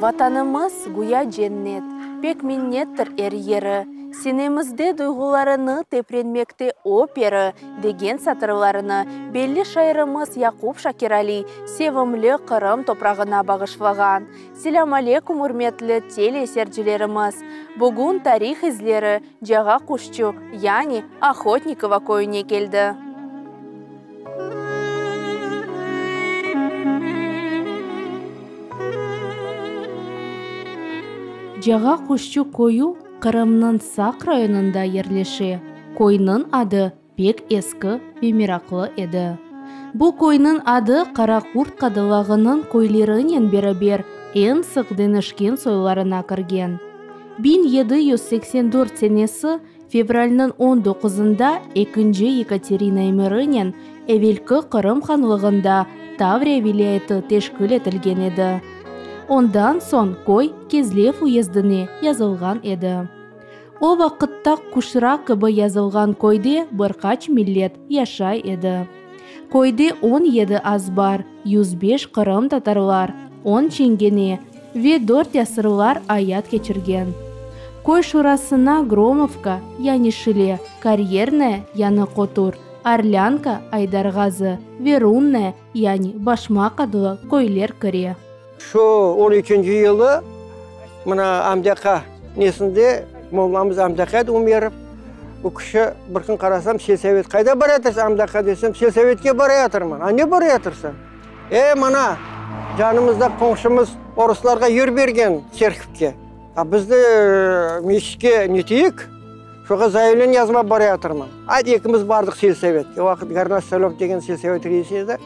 Vatanımız güya cennet, Pek minnettir er yeri. Sinemizde duyğularını Teprenmekte o peri, degen satırlarını belli şairimiz Yaqub Şakir-Ali sevimli Qırım toprağına bağışlağan. Selâm aleyküm, ürmetli telesercilerimiz! Bugün tarih izleri Cağa Quşçu, yani Ohotnikovo köyüne keldi. Cağa Quşçu köyü Qırımnıñ Saq rayonında yerleşe. Köyniñ adı pek eski ve meraqlı edi. Bu köyniñ adı Qara Qurt qadılağınıñ köylerinen beraber eñ sıq deñişken soylarına kirgen. 1784 senesi Fevralniñ on doquzında ekinci Yekaterina emirinen evelki Qırım hanlığında Tavriya vilâyeti teşkil etilgen edi. Ondan soñ köy Kezlev uyezdine yazılğan edi. O vaqıtta Kuşra kibi yazılğan köyde bir qaç millet yaşay edi. Köyde 17 azbar, 105 qırımtatarlar, on çingene ve dört yasırlar ayat keçirgen. Köy şurasına Gromovka, yani Şile, Karyernaya, yani Qotur, Orlânka, Aydarğazı, ve Runnaya, yani Başmaq adlı köyler kire. Şu on üçünci yılı mına Amdiaqa nesinde mollamız Amdiaqa edi Umerov. O kişi bir kün qarasam selsovet qayda barayatırsıñ Amdiaqa desem, selsovetke barayatırman. A ne barayatırsañ? E, mına canımızda qoñşumız oruslarğa yer bergen serkivke. A biz de meşitke neteyik, şoğa zayavleniye yazmap barayatırman. Ayt ekimiz bardıq selsovetke. O vaqıt Gornostolöv degen selsovet reisi edi.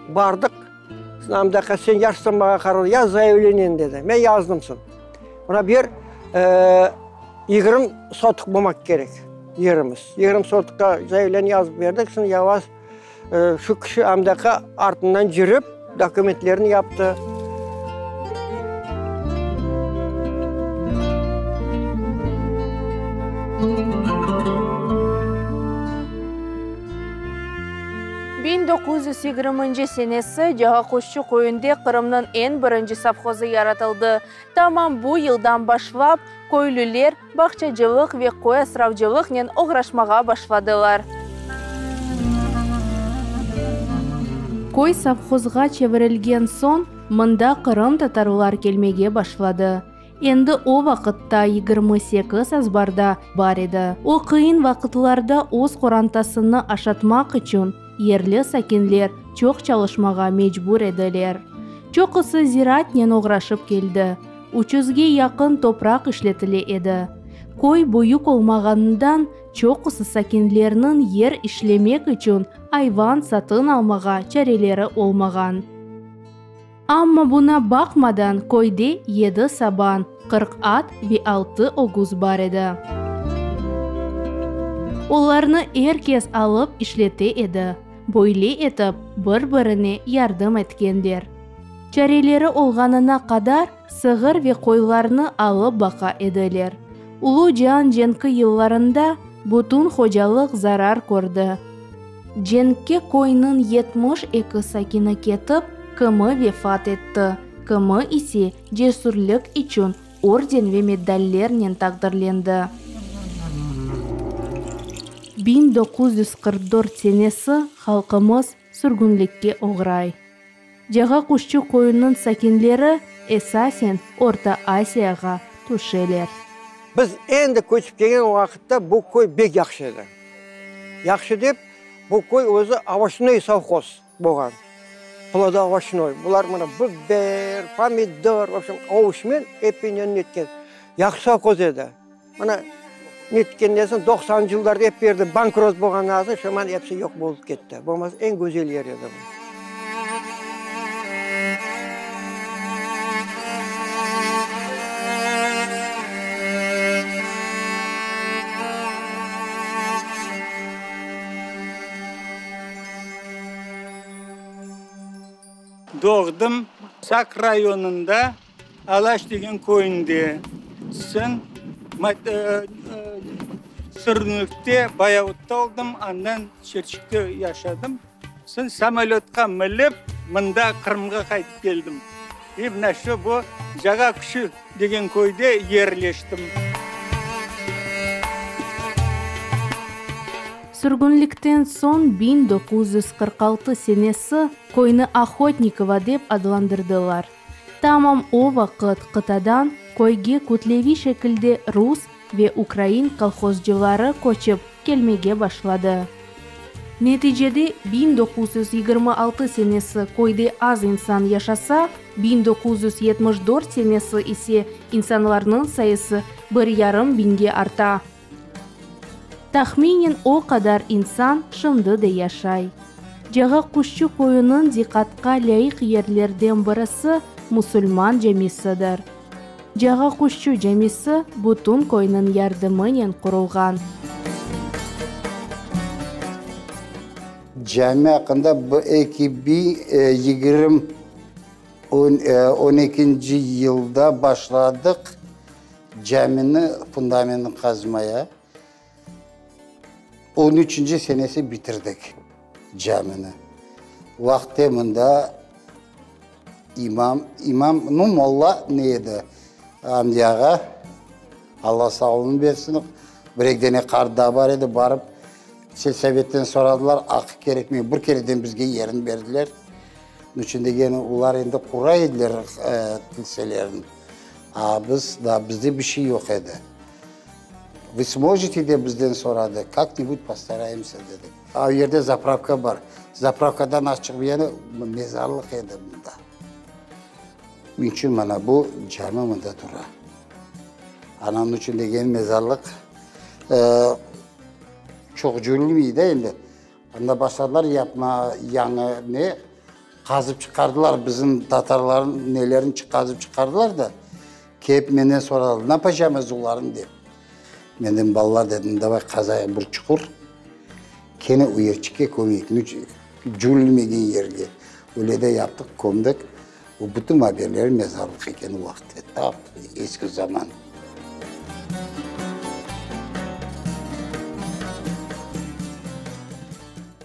Bardıq. Amdaqa sen yaşsıñ mağa qarar, yaz zayavleniyeni dedi. Men yazdım soñ. Mına bu yer 20 sotık bolmaq kerek yerimiz. 20 sotıqqa zayavleniye yazıp berdik. Soñ yavaş şu kişi amdaqa artından cürip dokumentlerini yaptı. 1920-nci senesi Cağaquşçı köyünde Qırımnıñ eñ birinci sovhozı yaratıldı. Tamam bu yıldan başlap, köylüler bağçacılıq ve qoy asravcılıqnen oğraşmağa başladılar. Köy sovhozğa çevirilgen soñ, mında qırımtatarlar kelmege başladı. Endi o vaqıtta 28 azbarda bar edi. O qıyın vaqıtlarda öz qorantasını aşatmaq içün yerli sakinler çoq çalışmağa mecbur ediler. Çoqusı ziraatnen oğraşıp keldi. Üç yüzge yaqın topraq işletile edi. Köy büyük olmağanından çoqusı sakinlerniñ yer işlemek içün ayvan satın almağa çareleri olmağan. Amma buna baqmadan, köyde yedi saban, 40 at ve altı ögüz bar edi. Olarnı er kes alıp işlete edi. Böyle etip, bir-birine yardım etkenler. Çareleri olğanına qadar sığır ve qoylarnı alıp baqa ediler. Ulu cian cenki yıllarında bütün hocalıq zarar kördi. Cenkke köyniñ 72 sakini ketip, kimi vefat etti, kimi ise cesürlik içün orden ve medallernen taqdirlendi. 1944 senesi halqımız sürgünlikke oğray. Cağa Quşçu köyüniñ sakinleri esasen Orta Asiyağa tüşeler. Biz endi köçip kelgen vaqıtta bu köy bek yahşı edi. Yahşı dep, bu köy özü ovoşnoy sovhoz bolğan. Plodoovoşnoy. Bular mına biber, pomidor, v obşem, ovoşmen epinen netken. Yahşı sovhoz edi. Mına netkenden soñ, doqsanıncı yıllarda ep berdi, bankrot bolğandan soñ, şoman episi yoq bolıp ketti. Bolmasa eñ güzel yer edi bu. Doğdım Saq rayonında Alaş degen köyünde. Soñ sürgünlikte Bayavutta oldım, andan Çirçikte yaşadım. Soñ samolötqa minip, mında Qırımğa qaytıp keldim. E mına şu bu Cağa Küşü degen köyde yerleştim. Sürgünlikten soñ 1946 senesi köyni Ohotnikovo dep adlandırdılar. Tamam o vaqıt qıtadan köyge kütleviy şekilde rus ve ukrain kolhozcıları köçip kelmege başladı. Neticede 1926 senesi köyde az insan yaşasa, 1974 senesi ise insanlarnıñ sayısı bir yarım biñge arta. Tahminen o qadar insan şimdi de yaşay. Cağa Quşçu köyüniñ diqqatqa lâyıq yerlerden birisi Musulman camisidir. Cağa Quşçu camisi bütün köyniñ yardımınen qurulğan. Cami aqqında bu 2020 on ekinci yılda başladıq camini fundamentini qazmaya. On üçünci senesi bitirdik camini. Vaqte mında imam, imam, nu, molla ne edi, Amdi ağa, Alla sağlığını bersin, bir eki dene qart daa bar edi, barıp selsovetten soradılar, aqı kerekmey, bir kereden bizge yerini berdiler. Niçün degeni, olar endi qura ediler kilselerini, a biz, daa bizde bir şey yoq edi. Vı smojete dep bizden soradı, kak-nibud postaraemsâ dedik. A yerde zapravka bar, zapravkadan az çıqıp yani mezarlıq edi mında. Niçün mana bu cami mında tura. Ana niçün degeni mezarlıq çoq cürülmey de endi. Anda başladılar yapma yañı ne, qazıp çıqardılar bizim tatarların nelerin qazıp çıqardılar da, kelip menden soradılar, napacamız olarnı dep. Men dedim, balalar dedim, davay qazayıq bir çuqur, kene o yerçikke kömeyik, cürülmegen yerge. Öyle de yaptıq, kömdik. O bütün haberleri mezarlıq eken o vaqıtte, tap eski zaman.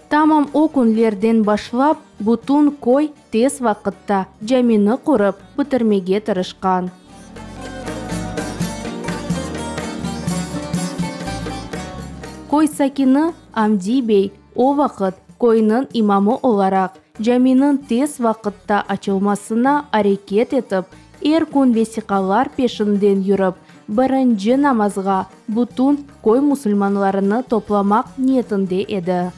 Tamam o künlerden başlap, bütün köy tez vaqıtta camini qurıp bitirmege tırışqan. Köy sakini Amdi bey o vaqıt köyniñ imamı olaraq caminiñ tez vaqıtta açılmasına areket etip, er kün vesiqalar peşinden yürip, birinci namazğa bütün köy musulmanlarını toplamaq niyetinde edi.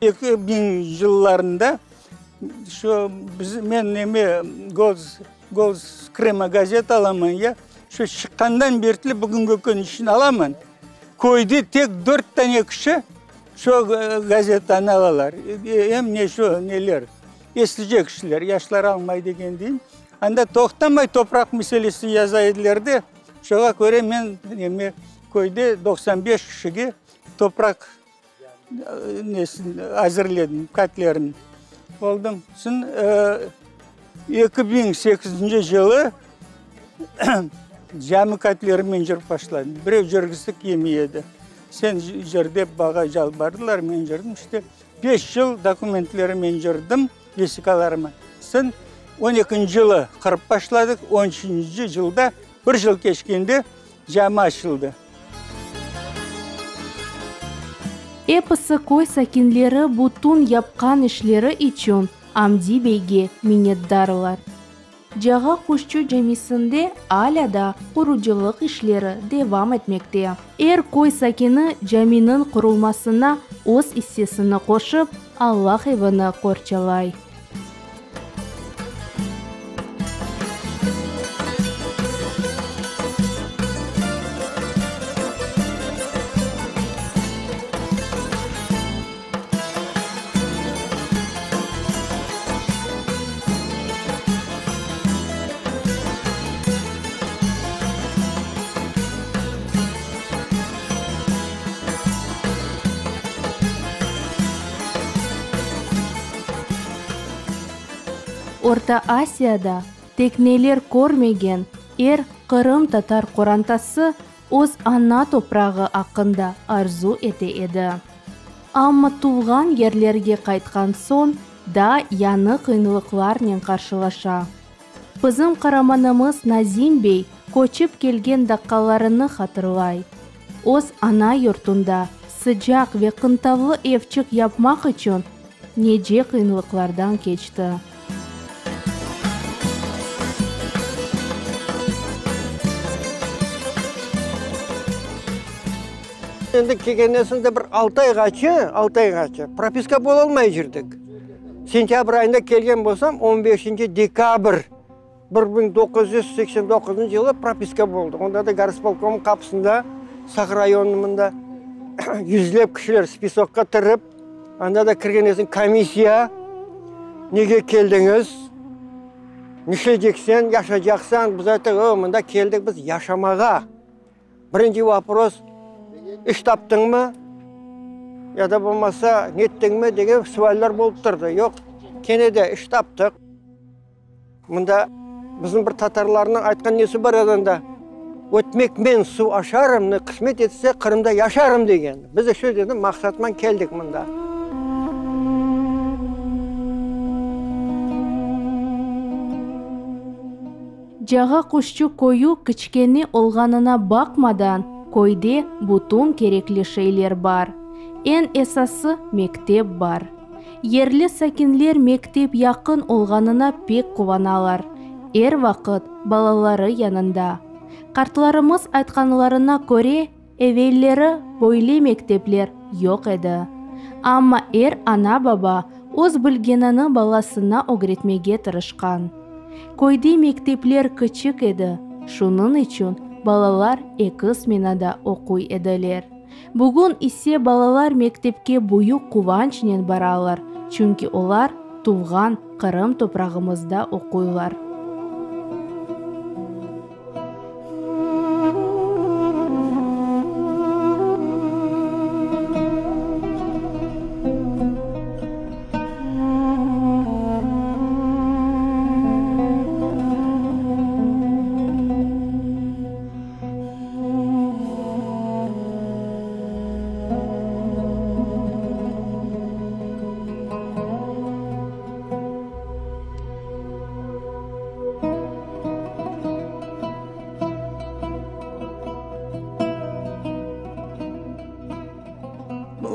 2000 yıllarında şu biz, men neme Golос, Голос Крыма gazeta alaman ya, şu çıqqandan berli bugüngi kün içün alaman. Köyde tek dört tane kişi şu gazetanı alalar. Em ne şu neler, eslice kişiler, yaşlar almay degen deyim. Anda toqtamay topraq meselesi yaza ediler de, şoğa köre men neme köyde 95 kişige topraq nesin azırledim, katlerin oldım. Soñ 2008 yılı cami katlerinen yürip başladım. Birev yürgüsi kelmey edi. Sen yür dep maña yalvardılar, men yürdim. İşte 5 yıl dokumentlerinen yürdim, vesiqalarıma. Soñ 12 yılı qurıp başladıq, 13 yılda bir yıl keçkende cami açıldı. Episi köy sakinleri bütün yapqan işleri içün Amdi beyge minnetdarlar. Cağa Quşçu camisinde alâ da qurucılıq işleri devam etmekte. Er köy sakini caminiñ qurulmasına öz issesini qoşıp, Allah evini qorçalay. Orta Asiyada tek neler körmegen er qırımtatar qorantası öz ana toprağı aqqında arzu ete edi. Amma tuvğan yerlerge qaytqan soñ daa yañı qıyınlıqlarnen qarşılaşa. Bizim qaramanımız Nazim bey köçip kelgen daqqalarını hatırlay. Öz ana yurtunda sıcaq ve qıntavlı evçik yapmaq içün nece qıyınlıqlardan keçti. Endi kelgenden soñ da bir altı ayğaçı, altı ayğaçı propiska bolalmay yürdik. Sentâbr ayında kelgen bolsam, on beşinci dekabr 1989 yılı propiska boldı. Onda da gorispolkomnıñ qapısında, Saq rayonınıñ mında yüzlep kişiler spisokqa tirip, anda da kirgenden soñ komissiya, nege keldiñiz, nişleyceksen, yaşaycaqsan, biz ayttıq, o, mında keldik biz yaşamağa. Birinci vopros, iş taptıñmı, ya da bolmasa nettiñmi degen sualler bolıp turdı. Yoq, kene de iş taptıq. Mında bizim bir tatarlarnıñ aytqan nesi bar edi anda, Ötmekmen suv aşarım, ne qısmet etse Qırımda yaşarım degen. Biz de şu dedim maqsatman keldik mında. Cağa Quşçu köyü kiçkene olğanına baqmadan, köyde bütün kerekli şeyler bar. Eñ esası, mektep bar. Yerli sakinler mektep yaqın olğanına pek quvanalar, er vaqıt balaları yanında. Qartlarımız aytqanlarına köre, evelleri böyle mektepler yoq edi. Amma er ana-baba öz bilgenini balasına ögretmege tırışqan. Köyde mektepler kiçik edi, şunıñ içün balalar eki smenada oquy ediler. Bugün ise balalar mektepke büyük quvançnen baralar, çünki olar tuvğan Qırım toprağımızda oquylar.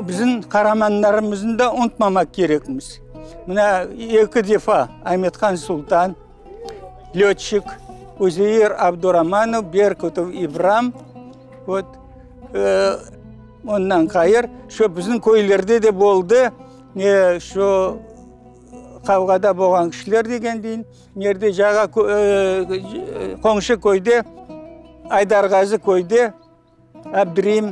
Bizim qaramanlarımıznı da unutmamaq kerekmiz. Mına eki defa Amethan Sultan, lötçik, Üzeir Abduramanov, Berkutov İbram, vot, ondan ğayır, şu bizim köylerde de boldı, ne şu qavğada bolğan kişiler degen deyin, nerde cağa qomşu köyde, Aydarğazı köyde Abdreim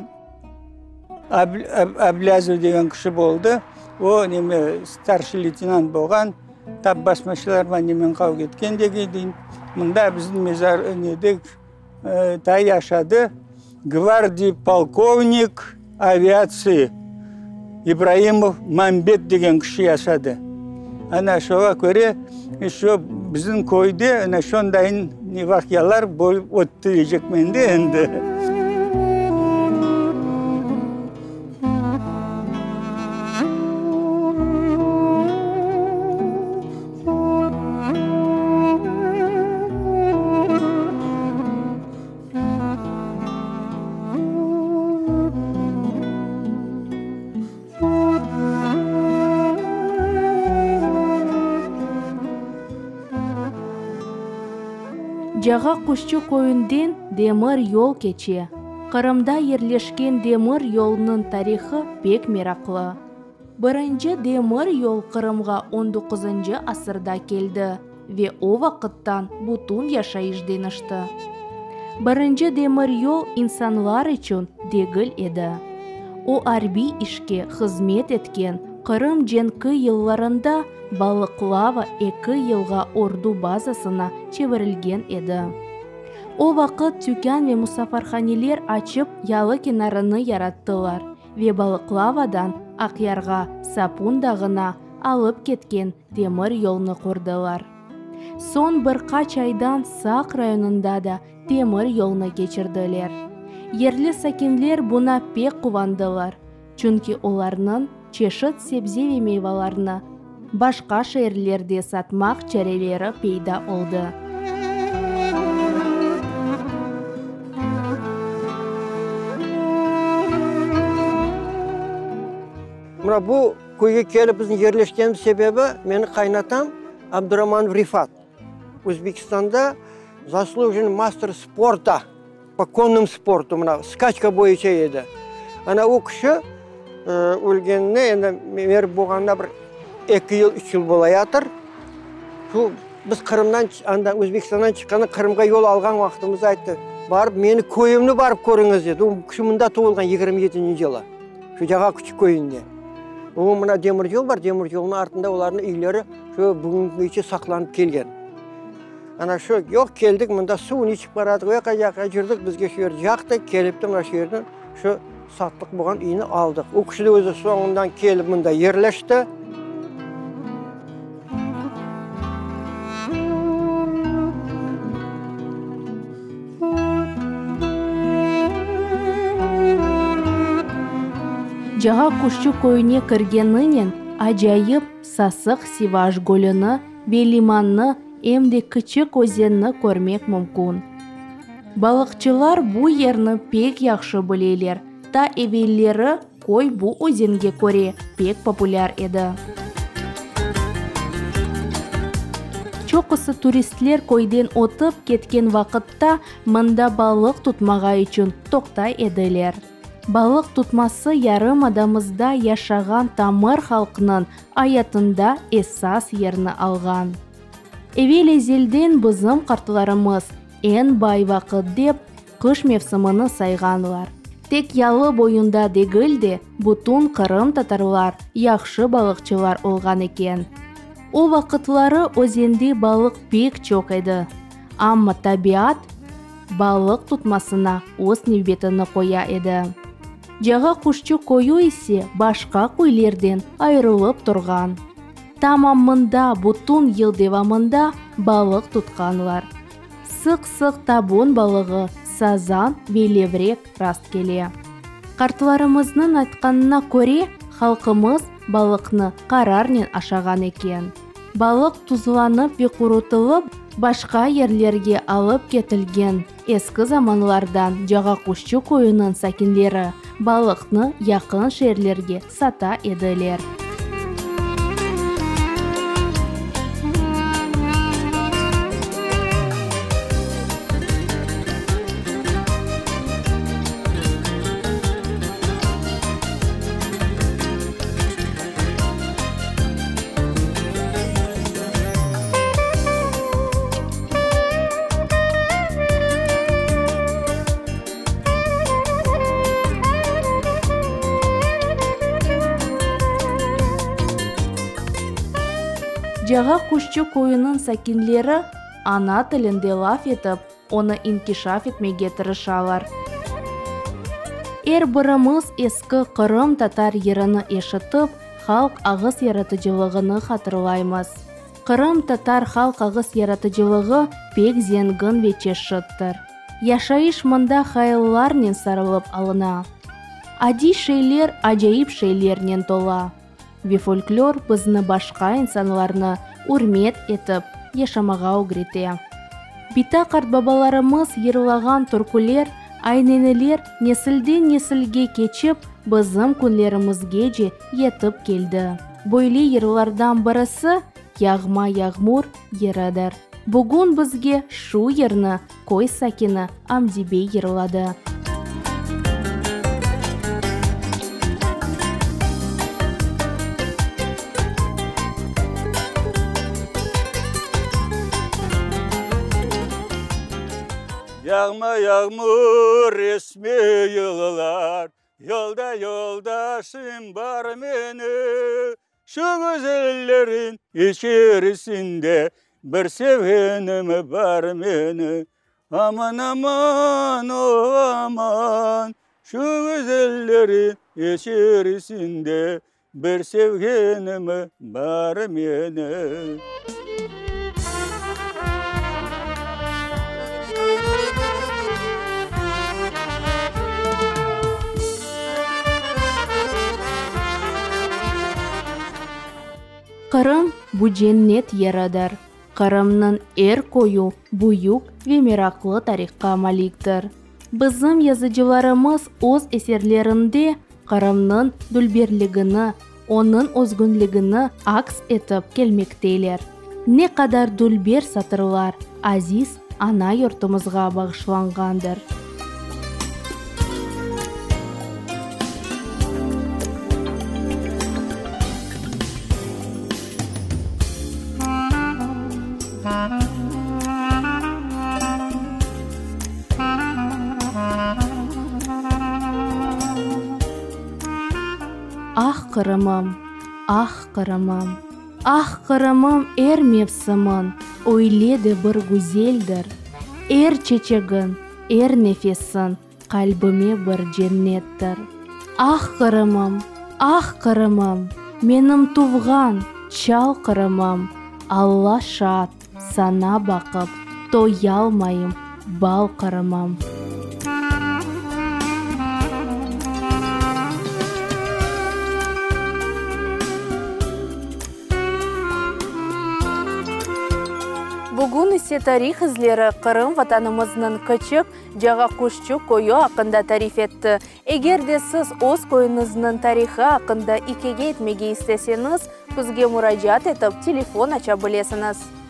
Ablâzov degen kişi boldı, o neme starşiy leytenant bolğan, tap basmaçılarman nemen qavğa etken degen deyin. Mında bizim mezar nede ta yaşadı gvardiya polkovnik aviatsiya İbraimov Mambet degen kişi yaşadı. Ana şoğa köre şu bizim köyde ana şondayın vaqialar bolıp ötti deycekmen de endi. Cağa Quşçu köyünden demir yol keçe. Qırımda yerleşken demir yolnıñ tarihı pek meraqlı. Birinci demir yol Qırımğa on doquzıncı asırda keldi ve o vaqıttan bütün yaşayış deñişti. Birinci demir yol insanlar içün degil edi. O arbiy işke hızmet etken Qırım cenki yıllarında Balıqlava eki yılğa ordu bazasına çevirilgen edi. O vaqıt tükân ve musafirhaneler açıp yalı kenarını yarattılar ve Balıqlavadan Aqyarğa, Sapun dağına alıp ketken demir yolnı qurdılar. Soñ bir qaç aydan Saq rayonında da temir yolnı keçirdiler. Yerli sakinler buña pek quvandılar, çünki olarnıñ çeşit sebze ve meyvalarnı başqa şeerlerde satmaq çareleri peyda oldı. Mına bu köyge kelip bizim yerleşkenimiz sebebi, meni qaynatam Abduramanov Rifat, Özbekistanda zaslujennıy master sporta po konnому sportu, mına skaçka boyunca edi. Ana o kişi ölgenine endi merp bolğanına bir eki yıl, üç yıl bolayatır. Şu biz Qırımdan, anda Özbekistandan çıqqanda Qırımğa yol alğan vaqtımızda ayttı, barıp meni köyümni barıp körüñiz dedi. O kişi mında doğulğan 27-nci yılı. Şu Cağa Küçük köyünde. O mına demir yol bar, demir yolnıñ artında olarnıñ üyleri şu bugünki künge saqlanıp kelgen. Ana şu yoq keldik mında suvnı içip qaradıq, o yaqqa yaqqa cürdik, bizge şu yer yaqtı, kelip de mına şu yerden şu satlıq bolğan üyni aldıq. O kişi de özü soñundan kelip mında yerleşti. Cağa Quşçu köyüne kirgeninen acayip Sasıq Sivaş gölüni ve limannı, em de kiçik özenni körmek mümkün. Balıqçılar bu yerni pek yahşı bileler, ta evelleri köy bu özenge köre pek populâr edi. Çoqusı turistler köyden ötip ketken vaqıtta mında balıq tutmağa içün toqtay ediler. Balıq tutması yarımadamızda yaşağan tamır halqnıñ ayatında esas yerni alğan. Evel-ezelden bizim qartlarımız eñ bay vaqıt dep qış mevsimini sayğanlar. Tek yalı boyunda degil de, bütün qırımtatarlar yahşı balıqçılar olğan eken. O vaqıtları özende balıq pek çoq edi, amma tabiat balıq tutmasına öz nevbetini qoya edi. Cağa Quşçu köyü ise başqa köylerden ayırılıp turğan. Tamam mında bütün yıl devamında balıq tutqanlar. Sıq-sıq tabun balığı, sazan ve levrek rast kele. Qartlarımıznıñ aytqanına köre, halqımız balıqnı qararnen aşağan eken. Balıq tuzlanıp ve qurutılıp, başqa yerlerge alıp ketilgen. Eski zamanlardan Cağaquşçı köyüniñ sakinleri balıqnı yaqın şeerlerge sata ediler. Cağa Quşçı köyüniñ sakinleri ana tilinde laf etip, onı inkişaf etmege tırışalar. Er birimiz eski qırımtatar yırını eşitip, halq ağız yaratıcılığını hatırlaymız. Qırımtatar halq ağız yaratıcılığı pek zengin ve çeşittir. Yaşayış mında hayallarnen sarılıp alına. Adiy şeyler acayip şeylernen tola. Ve folklor bizni başqa insanlarnı ürmet etip yaşamağa ögrete. Bita-qartbabalarımız yırlağan türküler, ayneniler nesilden nesilge keçip, bizim künlerimizgece yetip keldi. Böyle yırlardan birisi Yağma yağmur yırıdır. Bugün bizge şu yırnı köy sakini Amdi bey yırladı. Yağma yağmur, esme yıllar, Yolda yoldaşım bar menim. Şu güzellerin içerisinde Bir sevgenim bar menim. Aman, aman, o aman, Şu güzellerin içerisinde Bir sevgenim bar menim. Qırım, bu cennet yeridir. Qırımnıñ er köyü büyük ve meraqlı tarihqa maliktir. Bizim yazıcılarımız öz eserlerinde Qırımnıñ dülberligini, onıñ özgünligini aks etip kelmekteler. Ne qadar dülber satırlar aziz ana yurtumızğa bağışlanğandır. Ah, Qırımım, ah, Qırımım, ah, Qırımım, er mevsimiñ öyle de bir güzeldir, er çeçegiñ, er nefesiñ qalbime bir cennettir. Ah, Qırımım, ah, Qırımım, menim tuvğan, çal Qırımım, Alla şaat, saña baqıp toyalmayım, bal Qırımım. Bugün ise tarih izleri Qırım Vatanımıznıñ kiçik Cağaquşçu köyü aqqında tarif etti. Eger de siz öz köyüñizniñ tarihı aqqında ikâye etmege isteseñiz, bizge muracaat etip, telefon aça bilesiñiz.